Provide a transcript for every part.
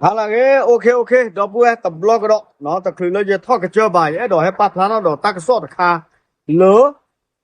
ဟါလၢအဂ့ၤ OK OK ဒီပုၢ်ဝဲၢ်တဘျီကဒီး တချုးလၢယထီၣ်ကစၢၢ်ဘၣ် ယအဲၣ်ဒိးဟဲပာ်ဖျါထီၣ်ဒီးတၢ်ကစီၣ်တခါ လၢ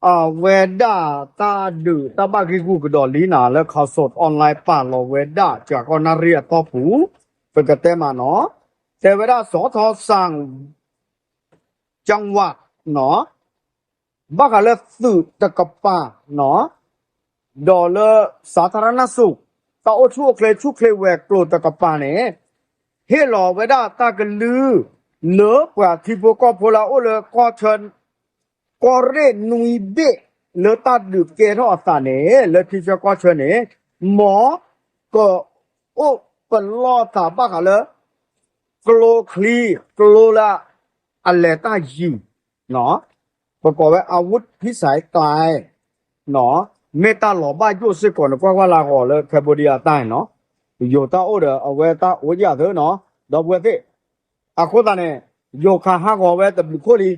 အဝဲဒၣ်တၢ်ဒုးတၢ်ဘၣ်ဂ့ၢ်ဂူာ်ကဒီးလံနၤ လၢ Khaosod Online ပာ်လီၤဝဲဒၣ် ကၠၤကီၢ်နၣ်ရံၣ်အတီၢ်ပူၤ ပကတဲမးနီၤ တဲဝဲဒၣ် စီၤထီၣ်စၣ် ကၠၣ်ဝး ဘၣ်ဃးလၢသုးတကပၤ ဒီးလၢ စးထရနၢ်စူး တၢ်အိၣ်ဆူၣ်အိၣ်ချ့ဆူၣ်ချ့ဝဲၤကျိၤတကပၤန့ၣ် ဟ့ၣ်လီၤဝဲဒၣ်တၢ်ကလုၢ် လၢပှၤထံဖိကီၢ်ဖိလၢအအိၣ်လၢကီၢ်ဆၢ ကီၢ်ရ့ၣ်နွံဘ့ၣ် လၢတၢ်ဒုးကဲထီၣ်အသးန့ၣ် လၢထံဆၢကီၢ်ဆၢန့ၣ် မ် ကအိၣ်ပလီၢ်သးဘၣ်ဃးလၢ ကျိချံ ကျိလၢ အလဲၤတၢ်ယံၤ ပကိးဝဲ อาวุธพิสัยไกล မ့ၢ်တၢ်လီၤဘၣ်ယိၣ်စ့ၢ်ကီးန့ၣ် ကွၢ်ကွၢ်လၢအဂီၤလၢ Cambodia အတၢ်န့ၣ်နီၤ ယိၤတၢ်အိၣ်ဒီးအဝဲတၢ်အိၣ်ယၢ်သၢနီၤ ဒီပုၢ်ဝဲၢ်သ့ၣ် အဃိသတးန့ၣ် ယိၤခးဟးဂီၤဝဲတဘျုးခိၣ်လံ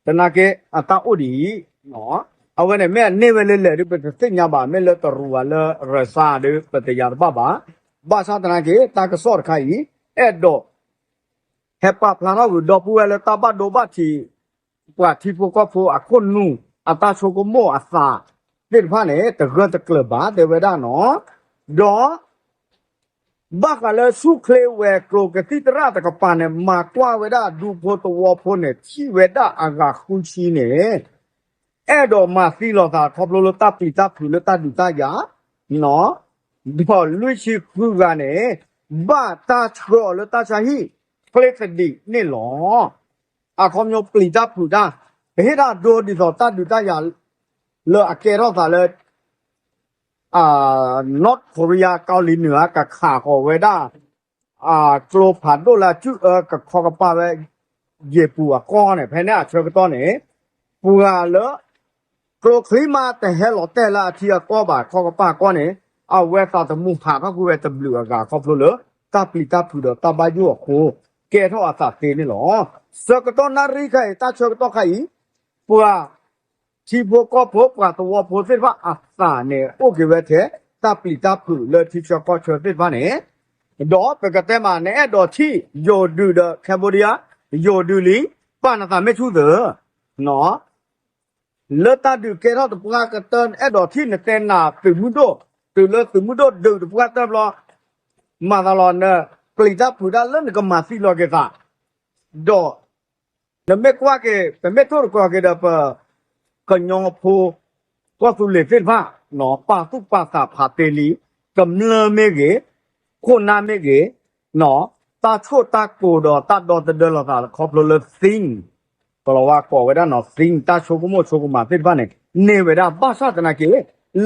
သနာ်က့ အတၢ်အိၣ်ဒ်အံၤ အဝဲန့ၣ်မ့ၢ်အန့ၢ်ဝဲလၢလဲၣ်ဒီး ပတသ့ၣ်ညါဘၣ် မ့ၢ်လၢတရူးဧါလၢရၢစါဒီး ပတယၤတဘၣ်ဘၣ် ဘၣ်ဆၣ်သနာ်က့ တၢ်ကစီၣ်တခါအံၤ အဲၣ်ဒိး ဟဲပာ်ဖျါထီၣ်ကွံာ်ဒီပုၢ်ဝဲၢ်လၢတၢ်ဘၣ်ဒိဘၣ်ထံး ပှၤထံဖိကီၢ်ဖိအခိၣ်နူာ် အတၢ်ဆိကမိၣ်အသးသ့ၣ်တဖၣ်န့ၣ် တဂၢၢ်တကျၢၤဘၣ်တဲဝဲဒၣ်နီၤ ဒီး ဘၣ်ဃးလၢဆူၣ်ချ့ဝဲၤကျိၤကသံၣ်သရၣ်တကပၤန့ၣ် မၤကွၢ်ဝဲဒၣ်ဒူဖိသဝီဖိန့ၣ် ထံၣ်ဝဲဒၣ်အဂၤဃုဆံန့ၣ် အဲၣ်ဒိးမၤသံလီၤသးခီဖျိလၢတၢ်ပျံၤတၢ်ဖုးလၢတၢ်ဒုးတၢ်ယၤ ဒီးလွံၢ်ဆံဃုဂၤန့ၣ် ဘၣ်တၢ်ဆှၢအီၤလၢတၢ်ဆါဟံၣ် ချ့သဒံးန့ၣ်လီၤ. အခီပညီပျံၤတၢ်ဖုးတၢ် ပဟ့ၣ်တၢ်ဒိဒ်သိးတၢ်ဒုးတၢ်ယၤ လၢအကဲထီၣ်သးလၢ North Korea ကီၢ်လံၤနုာ်ဧါ ကခးဃီၤဝဲဒၣ် ကျိဖးဒိၣ်လၢအစုၣ်အၢကခီကပၤဝဲ ယ့ၣ်ပူၤအကီၢ်န့ၣ် ဖဲန့ၣ်အဆၢကတီၢ်န့ၣ် ပှၤလၢ ကျိချံမးတဟဲလီၤတဲာ်လၢအထံအကီၢ်ဘၣ် ခီကပၤကီၢ်န့ၣ် အဝဲသးသမူဟးထီၣ်ကွံာ်ဝဲတဘျုးအဂၤခီဖျိလၢ တၢ်ပျံၤတၢ်ဖုးဒီးတၢ်ဘၣ်ယိၣ်အဃိ ကဲထီၣ်အသးသ့န့ၣ်လီၤ. ဆၢကတီၢ်နၣ်ရံၣ်ခါအံၤ တၢ်ဆၢကတီၢ်ခါအံၤ ပှၤ ထံဖိကီၢ်ဖိပှၤသဝီဖိသ့ၣ်တဖၣ်အသးန့ၣ် အိၣ်က့ၤဝဲထဲ တၢ်ပျံၤတၢ်ဖုးလၢထံဆၢကီၢ်ဆၢသ့ၣ်တဖၣ်န့ၣ် ဒီးပကတဲမး နအဲၣ်ဒိးထံၣ် ယိၤဒုးဒီး Cambodia ယိၤဒုးလံ ပာ်နသးမ့ၢ်ဆူၣ်သၢ လၢတၢ်ဒုးကဲထီၣ်တပှၢ်ကတၢၢ် အဲၣ်ဒိးထံၣ်နတဲနၤသုးမုၢ်ဒိၣ် တုၤလၢသုးမုၢ်ဒိၣ်ဒုးတပှၢ်ကတၢၢ်ဘျီ မၤသးလီၤန ပျံၤတၢ်ဖုးတၢ်လၢနကမၤသံလီၤက့ၤသး ဒီး နမ့ၢ်ကွၢ်က့ၤ ပမ့ၢ်ထိၣ်သတြီၤက့ၤဒီးပ ကညီဖိ ကီၢ်သူလ့ၤသ့ၣ်တဖၣ် ပာ်သူၣ်ပာ်သးဖးတ့ၢ်လံ ကမျၢၢ်မ့ၢ်ဂ့ၤ ခိၣ်နၢ်မ့ၢ်ဂ့ၤ တၢ်ဆိၣ်တၢ်ကိၤဒီးတၢ်ဒီသဒၢလီၤသးခီဖျိလၢ think ကလီၤဝါကိးဝဲဒၣ်နီၤ think တၢ်ဆိကမိၣ်ဆိကမးသ့ၣ်တဖၣ်န့ၣ် န့ၢ်ဝဲဒၣ်ဘၣ်ဆၣ်သနာ်က့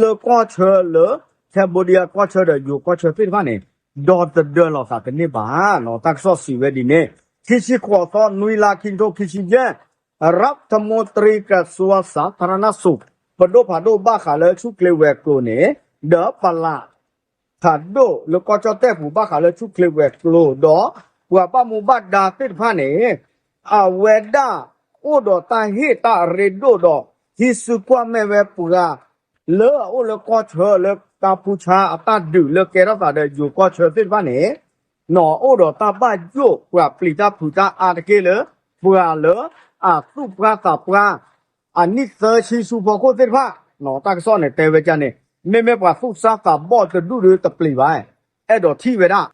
လၢကီၢ်ဆၢလၢ Cambodia ကီၢ်ဆၢဒီးယိၤကီၢ်ဆၢသ့ၣ်တဖၣ်န့ၣ် ဒီသဒၢလီၤသးတန့ၢ်ဘၣ်နီၤ တၢ်ကစီၣ်စံးဝဲဒ်န့ၣ် ခံဆံဃိးသီ နွံလါ ခံကထိခံဆံယဲၢ် รัฐมนตรีกระทรวงสาธารณสุข ပဒိၣ်ဖးဒိၣ်ဘၣ်ဃးလၢဆူၣ်ချ့ဝဲၤကျိၤန့ၣ် ဒီးပလး ဖးဒိၣ်လၢကီၢ်ကၠီၣ်တဲၣ်ပူၤဘၣ်ဃးလၢဆူၣ်ချ့ဝဲၤကျိၤ ဒီးပှၤဘၣ်မူဘၣ်ဒါသ့ၣ်တဖၣ်န့ၣ် အဝဲဒၣ်အိၣ်ဒီးတၢ်ဟ့ၣ်တၢ်အရ့ဒိၣ်ဒီး ဟံးစုကွၢ်မဲာ်ဝဲပှၤ လၢအအိၣ်လၢကီၢ်ဆၢလၢကါဖူဆါအတၢ်ဒုးလၢကဲထီၣ်သးဒီးယိၤကီၢ်ဆၢသ့ၣ်တဖၣ်န့ၣ် နီၢ်အိၣ်ဒီးတၢ်ဘၣ်ယိၣ်ပှၤပျံၤတၢ်ဖုးတၢ်အါတက့ၢ်လၢ ပှၤလၢအသူၣ်ပှၢ်သးပှၢ် အနံၣ်သၢဆံဆူဖီခိၣ်သ့ၣ်တဖၣ် တၢ်ကစီၣ်န့ၣ်တဲဝဲဒ်န့ၣ် မ့မ့ၢ်ပှၤသူၣ်စၢ်သးဘီၣ်တဒူၣ်ဒီးတပျံၤဘၣ် အဲၣ်ဒိးထံၣ်ဝဲဒၣ်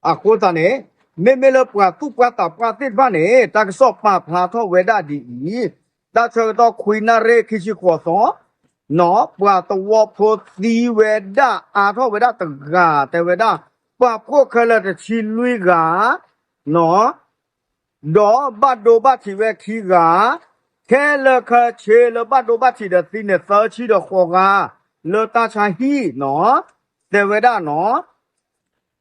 အဃိသတးန့ၣ် မ့မ့ၢ်လၢပှၤသူၣ်ပှၢ်သးပှၢ်သ့ၣ်တဖၣ်န့ၣ် တၢ်ကစီၣ်ပာ်ဖျါထီၣ်ဝဲဒၣ်ဒ်အံၤ, တၢ်ဆၢကတီၢ်ခွံနၣ်ရံၣ်ခံဆံဃိးသီ, ပှၤသဝီဖိသံဝဲဒၣ်အါထီၣ်ဝဲဒၣ်တဂၤ တဲဝဲဒၣ် ပှၤဖှီၣ်ခဲလၢာ်တဆံလွံၢ်ဂၤ ဒီးဘၣ်ဒိဘၣ်ထံးဝဲခံဂၤ, ခဲလၢာ်ခဲဆ့လၢဘၣ်ဒိဘၣ်ထံးဒီးသံန့ၣ် သၢဆံဒီးဃိးဂၤ လၢတၢ်ဆါဟံၣ်နီၤ, တဲဝဲဒၣ်နီၤ,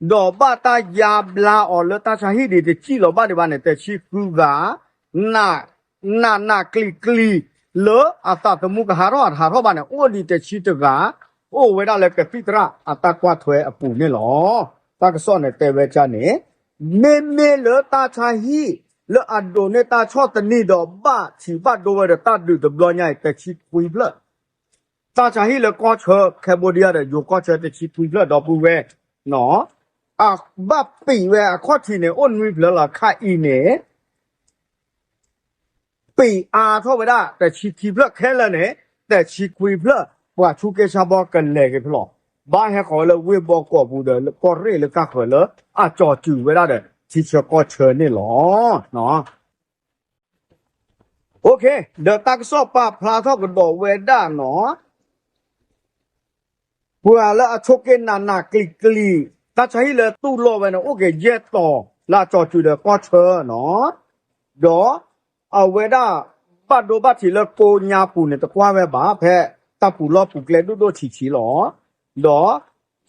ဒီးဘၣ်တၢ်ယါဘျါအီၤလၢတၢ်ဆါဟံၣ်ဒ်တစံၣ်လီၤဘၣ်ဒံးဘၣ်န့ၣ် တဆံဃုဂၤ, နးနးကျံၤကျံၤ လၢအသးသမူကဟးထီၣ်တဟးထီၣ်ဘၣ်န့ၣ် အိၣ်ဒံးတဆံတဂၤ, အိၣ်ဝဲဒၣ်လၢကသံၣ်သရၣ်အတၢ်ကွၢ်ထွဲအပူၤန့ၣ်လီၤ. တၢ်ကစီၣ်န့ၣ်တဲဝဲဒ်န့ၣ်, မ့မ့ၢ်လၢတၢ်ဆါဟံၣ် လၢအဒိးန့ၢ်တၢ်ဆီၣ်သနံးဒီးဘၣ်ထံးဘၣ်ဒိဝဲဒီးတၢ်ဒုးတဘျီညါအံၤ တဆံခွံဖျၢၣ် တၢ်ဆါဟံၣ်လၢကီၢ်ဆၢ Cambodia ဒီးယိၤကီၢ်ဆၢတဆံခွံဖျၢၣ်ဒီပုၢ်ဝဲၢ်နီၤ, အဘၣ်ပံာ်ဝဲအခီၣ်ထံးန့ၣ် အိၣ်နွံဖျၢၣ်လီၤ. ခါအံၤန့ၣ် ပံာ်အါထီၣ်ဝဲဒၣ် တဆံခံဖျၢၣ်ခဲလၢာ်န့ၣ် တဆံခွံဖျၢၣ် ပှၤဆူက့ဆါဘီကလဲၤက့ၤဖဲလီၤ. ဘၣ်ဟဲဃီၤဝဲလၢဝ့ၢ်ဘီကီးပူၤဒီး ကီၢ်ရ့ၣ်လၢကၢ်ဃၢၤလၢအကၠီၤစုၤဝဲဒၣ်ဒီး ထံဆၢကီၢ်ဆၢန့ၣ်လီၤ. ဒီးတၢ်ကစီၣ်ပာ်ဖျါထီၣ်ကဒီးဝဲဒၣ်နီၤ ပှၤလၢအဆိးက့နးနးကျံၤကျံၤ တၢ်ဆါဟံၣ်လၢတူၢ်လိာ်ဝဲန့ၣ် အိၣ်က့ၤယဲၢ်တီၤ လၢအကၠီၤစုၤဒီးကီၢ်ဆၢနီၤ. ဒီးအဝဲဒၣ် ဘၣ်ဒိဘၣ်ထံးလၢကိးညါပူၤန့ၣ် တကွၢ်ဝဲဘၣ် ဖဲတၢ်ပူၤလီၢ်ပူၤကျဲဒိၣ်ဒိၣ်ဆံးဆံးလီၤ.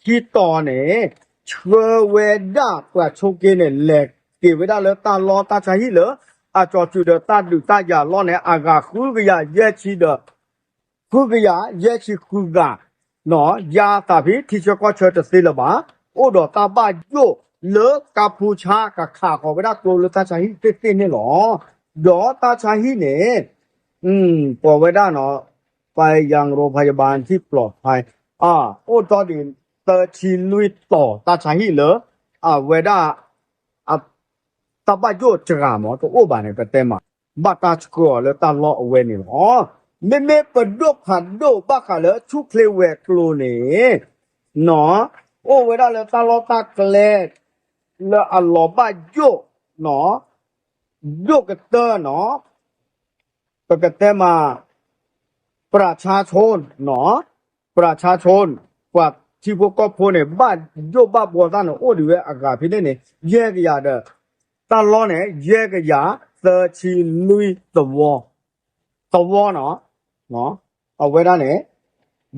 ဒီးခံတီၤန့ၣ် ဆှၢဝဲဒၣ်ပှၤဆိးက့န့ၣ် လဲၤက့ၤဝဲဒၣ်လၢတၢ်လီၢ်တၢ်ဆါဟံၣ်လၢ အကၠီၤစုၤဒီးတၢ်ဒုးတၢ်ယၤလီၢ်န့ၣ် အဂၤဃုကယၤယဲၢ်ဆံဒီး ဃုကယၤယဲၢ်ဆံဃုဂၤ နီၤ ယါသးဖဲထံဆၢကီၢ်ဆၢတသ့လၢၤဘၣ်. အိၣ်ဒီးတၢ်ဘၣ်ယိၣ်လၢကါဖူဆါကခးဃီၤဝဲဒၣ်ကျိလၢတၢ်ဆါဟံၣ်သ့ၣ်သ့ၣ်န့ၣ်လီၤ. ဒီးတၢ်ဆါဟံၣ်န့ၣ် ပဝဲဒၣ်နီၤ ไปยังโรงพยาบาลที่ปลอดภัย အိၣ်ထီၣ်ဒံးသၢဆံလွံၢ်တီၤ တၢ်ဆါဟံၣ်လၢ အဝဲဒၣ် တၢ်ဘၣ်ယိၣ်စှၤမး တအိၣ်ဘၣ်န့ၣ် ပတဲမး ဘၣ်တၢ်ဆှၢအီၤလၢတၢ်လီၢ်အဝဲန့ၣ်လီၤ. မ့မ့ၢ်ပဒိၣ်ဖးဒိၣ်ဘၣ်ဃးလၢဆူၣ်ချ့ဝဲၤကျိၤန့ၣ် နီၤ အိၣ်ဝဲဒၣ်လၢတၢ်လီၢ်တၢ်ကျဲ လၢအလီၤဘၣ်ယိၣ် နီၤ ဒိၣ်ကတၢၢ်နီၤ ပကတဲမး ประชาชน နီၤ ประชาชน ပှၤထံဖိကီၢ်ဖိန့ၣ် ဘၣ်ယိၣ်ဘၣ်ဘှီတၢ်န့ၣ် အိၣ်ဒံးဝဲအဂၤဖဲန့ၣ်န့ၣ် ယဲၢ်ကယၤဒီး တၢ်လီၢ်န့ၣ် ယဲၢ်ကယၤသၢဆံလွံၢ်သဝီ သဝီနီၤ အဝဲဒၣ်န့ၣ်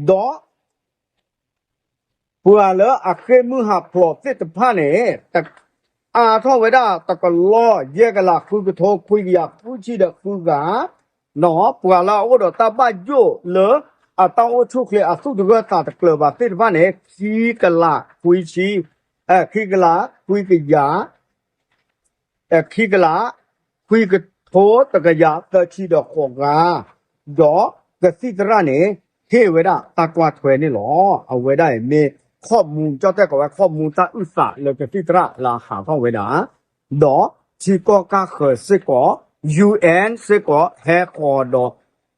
ဒီး ပှၤလၢအဃ့ၢ်မုၢ်ဟးဖျိးသ့ၣ်တဖၣ်န့ၣ် အါထီၣ်ဝဲဒၣ်တကလီၢ် ယဲၢ်ကလးဃုကထိခွံကယၤဃုဆံဒီးဃုဂၤ, နီၤ ပှၤလၢအအိၣ်ဒီးတၢ်ဘၣ်ယိၣ်လၢ အတၢ်အိၣ်ဆူၣ်ချ့အသူၣ်တဂၢၢ်သးတကျၢၤဘၣ်သ့ၣ်တဖၣ်န့ၣ် ခံကလးခွံဆံ, ခံကလးခွံကယၤ ခံကလး ခွံကထိတကယၤသၢဆံဒီးဃိးဂၤ, ဒီးကသံၣ်သရၣ်န့ၣ် ဟ့ၣ်ဝဲဒၣ်တၢ်ကွၢ်ထွဲန့ၣ်လီၤ. အဝဲဒၣ်အံၤမ့ၢ် ข้อมูล ကၠီၣ်တဲၣ်ကိးဝဲ ข้อมูล တၢ်အုၣ်သးလၢကသံၣ်သရၣ်လၢအဟးထီၣ်ဝဲဒၣ်, ဒီးထံကီၢ်ကၢ်ဃၢၤစ့ၢ်ကီး ယူၣ်အဲၣ် စ့ၢ်ကီး ဟဲဃီၤဒီး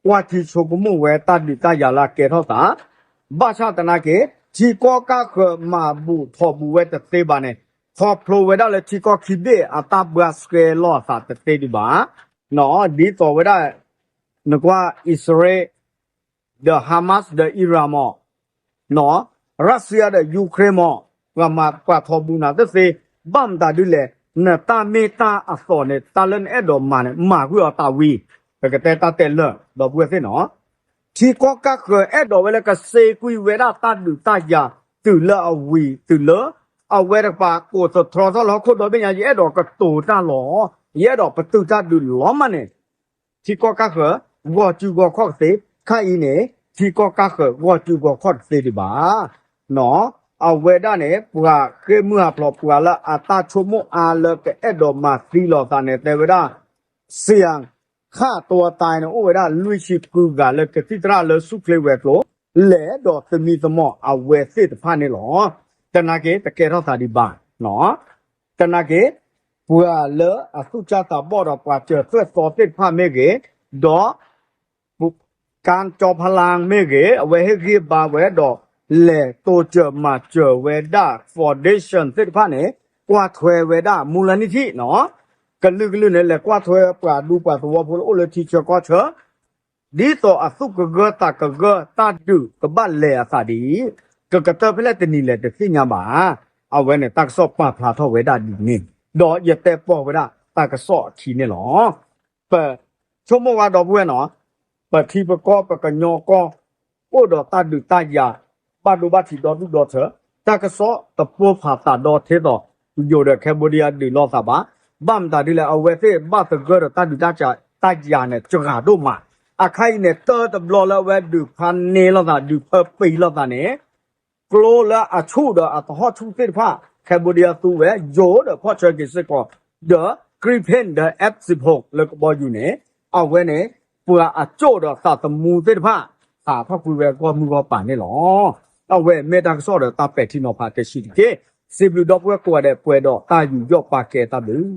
ကွၢ်ထံဆိကမိၣ်ဝဲတၢ်ဒုးတၢ်ယၤလၢအကဲထီၣ်သး ဘၣ်ဆၣ်သနာ်က့ ထံကီၢ်ကၢ်ဃၢၤမၤဘူၣ်ထီၣ်ဘူၣ်ဝဲတသ့ဘၣ်န့ၣ် ခီဖျိဝဲဒၣ်လၢထံကီၢ်ခံဘ့ၣ်အတၢ်ဘှါဆှဲလီၤအသးတသ့ဒံးဘၣ်. ဒ်သိးဝဲဒၣ် နကွၢ်အံၣ်စရ့လး ဒီး Hamas ဒီး Iran မး, နီၤ Russia ဒီး Ukraine မး, ပှၤမၤပှၤထီၣ်ဘူၣ်နၤတသ့, ဘၣ်မတၤဒ်လဲၣ်, နတၢ်မ့ၢ်တၢ်အသီၣ်န့ၣ် တၢ်လၢနအဲၣ်ဒိးမၤန့ၣ် မၤကွံာ်အီၤတၢ်ဝံၤ, ပကတဲတၢ်တဲလၢာ် ဒီပုၢ်ဝဲၢ်သ့ၣ်နီၤ ထံကီၢ်ကၢ်ဃၢၤအဲၣ်ဒိးဝဲလၢကစ့ကွံာ်ဝဲဒၣ်တၢ်ဒုးတၢ်ယၤ တုၤလၢအဝံၤတုၤလၢ အဝဲတကပၤကိးသတြီထီၣ်လၢဟီၣ်ခိၣ်ဒီဘ့ၣ်ညါ ယအဲၣ်ဒိးကတိၤတၢ်လီၤ, ယအဲၣ်ဒိးပတုာ်တၢ်ဒုးလီၤမးန့ၣ် ထံကီၢ်ကၢ်ဃၢၤ ဂီၢ်စုဂီၢ်ခီၣ်ကသ့, ခါအံၤန့ၣ် ထံကီၢ်ကၢ်ဃၢၤ ဂီၢ်စုဂီၢ်ခီၣ်တသ့ဒံးဘၣ်. နီၤ အဝဲဒၣ်န့ၣ် ပှၤဃ့ၢ်မုၢ်ဟးဖျိး ပှၤလၢအတၢ်ဆိကမိၣ်အါလၢကအဲၣ်ဒိးမၤသံလီၤသးန့ၣ် တဲဝဲဒၣ် စံၣ်ယၣ်ခၣ်တဝီတၢ်န့ၣ် အိၣ်ဝဲဒၣ်လွံၢ်ဆံဃုဂၤ လၢကသံၣ်သရၣ်လၢဆူၣ်ချ့ဝဲၤကျိၤ လဲၤဒီးသမံသမိးအဝဲသ့ၣ်တဖၣ်န့ၣ်လီၤ. တနာ်က့ တကဲထီၣ်သးဒံးဘၣ်. တနာ်က့ ပှၤလၢအသူၣ်စၢ်သးဘီၣ်ဒီး ပှၤစၢၤသွဲၣ်သီသ့ၣ်တဖၣ်မ့ၢ်ဂ့ၤ, ဒီး ကၠီဖလါမ့ၢ်ဂ့ၤ အဝဲဟ့ၣ်ဂံၢ်ဘါဝဲဒီး လဲၤတိစၢၤမၤစၢၤဝဲဒၣ် foundation သ့ၣ်တဖၣ်န့ၣ် ကွၢ်ထွဲဝဲဒၣ် မူလနံၣ်ထံၣ်နီၤ ကလုာ်ကလုာ်န့ၣ် လဲၤကွၢ်ထွဲပှၤဒူပှၤသဝီဖိလၢအိၣ်လၢထံဆၢကီၢ်ဆၢ ဒ်သိးအသူၣ်ကဂၢၢ်သးကဂၢၢ် တၢ်ဒုးကဘၣ်လဲၤအသးဒ်အံၤ, ကကတၢၢ်ဖဲလဲၣ်တနံၤလဲၣ်တသ့ၣ်ညါဘၣ်. အဝဲန့ၣ်တၢ်ကစီၣ်ပာ်ဖျါထီၣ်ဝဲဒၣ်ဒ်န့ၣ်, ဒီးယတဲပိာ်ဝဲဒၣ်တၢ်ကစီၣ်အခံန့ၣ်လီၤ. ပဆိကမိၣ်ဝဲဒီပုၢ်ဝဲၢ်နီၤ, ပထံပကီၢ်ပကညီကီၢ် အိၣ်ဒီးတၢ်ဒုးတၢ်ယၤ ဘၣ်ဒိဘၣ်ထံးဒီဒူၣ်ဒီထၢ, တၢ်ကစီၣ်တပိၢ်ဖးသးဒီထဲသိး ယိၤဒီး Cambodia ဒုးလိာ်သးဘၣ်. ဘၣ်မတၤဒ်လဲၣ် အဝဲသ့ၣ်ဘၣ်သဂၢၢ်ဒီးတၢ်ဒုးတၢ်ယၤန့ၣ် စှၤဒိၣ်မး. အခါအံၤန့ၣ် တၢတဘျီလၢအဝဲဒုးဖးန့ၢ်လိာ်သး ဒုးဖၢပံၤလိာ်သးန့ၣ် ကျိလၢအဆူၣ်ဒီးအသဟီၣ်ဆူၣ်သ့ၣ်တဖၣ် Cambodia သူဝဲ ယိၤဒီး ဖီၣ်ဆၢက့ၤစ့ၢ်ကီး ဒီး Gripen ဒီး F အၣ်စံၣ်ဖိးလၢကဘီယူၤန့ၣ် အဝဲန့ၣ် ပှၤအကၠိၣ်ဒီးသးသမူသ့ၣ်တဖၣ် ဟးထီၣ်ကွံာ်ဝဲဂီၢ်မုၢ်ဂီၢ်ပၤန့ၣ်လီၤ. အဝဲမ့ၢ်တၢ်ကစီၣ်ဒီးတၢ်ပဲာ်ထံနီၤဖးတဆံးတက့ၢ်. စံးဘျုးဒီပုၢ်ဝဲၢ်ကိးဂၤဒဲး ပှဲၤဒီးတၢ်ယူးယီၣ်ပာ်ကဲတၢ်ဘျုး